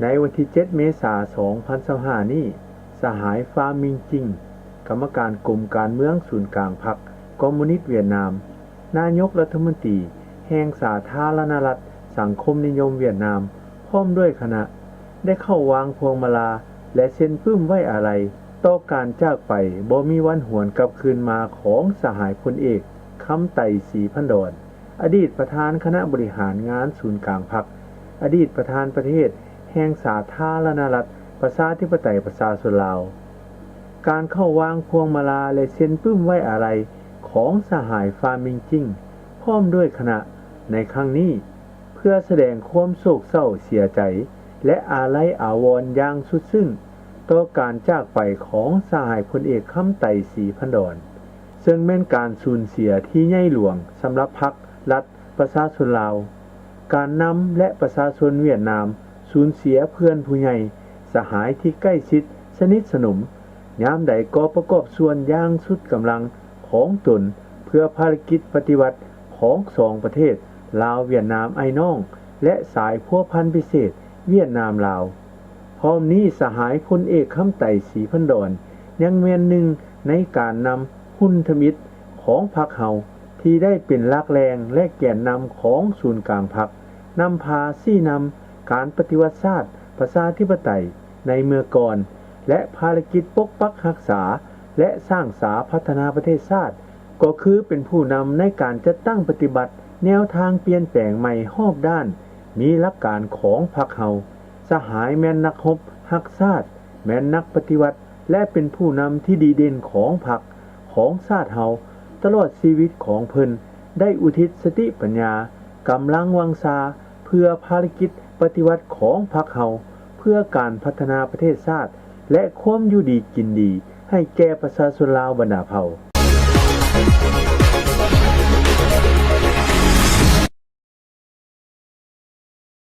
ໃນວັນທີເຈັດ ເມສາ ສອງພັນຊາວຫ້ານີ້, ສະຫາຍ ຟາມິງຈິງ ກຳມະການກົມການເມືອງສູນກາງພັກຄອມມູນິດຫວຽດນາມ, ນາຍົກລັດຖະມົນຕີແຫ່ງສາທາລະນະລັດສັງຄົມນິຍົມຫວຽດນາມ ພ້ອມດ້ວຍຄະນະ ໄດ້ເຂົ້າວາງພວງມາລາ ແລະ ເຊັນປຶ້ມໄວ້ອາໄລຕໍ່ການຈາກໄປບໍ່ມີວັນຫວນກັບຄືນມາຂອງສະຫາຍພົນເອກ ຄຳໄຕ ສີພັນດອນ ອະດີດປະທານຄະນະບໍລິຫານງານສູນກາງພັກ, ອະດີດປະທານປະເທດແຫ່ງສາທາລະນະລັດປະຊາທິປະໄຕປະຊາຊົນລາວ. ການເຂົ້າວາງພວງມາລາ ແລະ ເຊັນປຶ້ມໄວ້ອາໄລຂອງສະຫາຍ ຟາມິງຈິງ ພ້ອມດ້ວຍຄະນະໃນຄັ້ງນີ້ ເພື່ອສະແດງຄວາມໂສກເສົ້າເສຍໃຈ ແລະ ອາໄລອາວອນຢ່າງສຸດຊຶ້ງຕໍ່ການຈາກໄປຂອງສະຫາຍພົນເອກ ຄຳໄຕ ສີພັນດອນ ເຊິ່ງແມ່ນການສູນເສຍທີ່ໃຫຍ່ຫຼວງສຳລັບພັກ, ລັດ, ປະຊາຊົນລາວ. ການນຳ ແລະ ປະຊາຊົນຫວຽດນາມສູນເສຍເພື່ອນຜູ້ໃຫຍ່, ສະຫາຍທີ່ໃກ້ຊິດສະໜິດສະໜົມ, ຍາມໃດກໍປະກອບສ່ວນຢ່າງສຸດກຳລັງຂອງຕົນ ເພື່ອພາລະກິດປະຕິວັດຂອງສອງປະເທດ ລາວ-ຫວຽດນາມອ້າຍນ້ອງ ແລະ ສາຍພົວພັນພິເສດຫວຽດນາມ-ລາວ. ພ້ອມນີ້ ສະຫາຍພົນເອກ ຄຳໄຕ ສີພັນດອນ ຍັງແມ່ນໜຶ່ງໃນການນຳຮຸ່ນທຳອິດຂອງພັກເຮົາ ທີ່ໄດ້ເປັນຫຼັກແຫຼ່ງ ແລະ ແກນນຳຂອງສູນກາງພັກ, ນຳພາຊີ້ນຳການປະຕິວັດຊາດປະຊາທິປະໄຕໃນເມື່ອກ່ອນ ແລະ ພາລະກິດປົກປັກຮັກສາ ແລະ ສ້າງສາພັດທະນາປະເທດຊາດ ກໍຄືເປັນຜູ້ນຳໃນການຈັດຕັ້ງປະຕິບັດແນວທາງປ່ຽນແປງໃໝ່ຮອບດ້ານ, ມີຫຼັກການຂອງພັກເຮົາ. ສະຫາຍແມ່ນນັກຮົບຮັກຊາດ, ແມ່ນນັກປະຕິວັດ ແລະ ເປັນຜູ້ນຳທີ່ດີເດັ່ນຂອງພັກ, ຂອງຊາດເຮົາ. ຕະຫຼອດຊີວິດຂອງເພິ່ນໄດ້ອຸທິດສະຕິປັນຍາ, ກຳລັງວັງຊາ ເພື່ອພາລະກິດປະຕິວັດຂອງພັກເຮົາ, ເພື່ອການພັດທະນາປະເທດຊາດ ແລະ ຄວາມຢູ່ດີກິນດີໃຫ້ແກ່ປະຊາຊົນລາວບັນດາເຜົ່າ.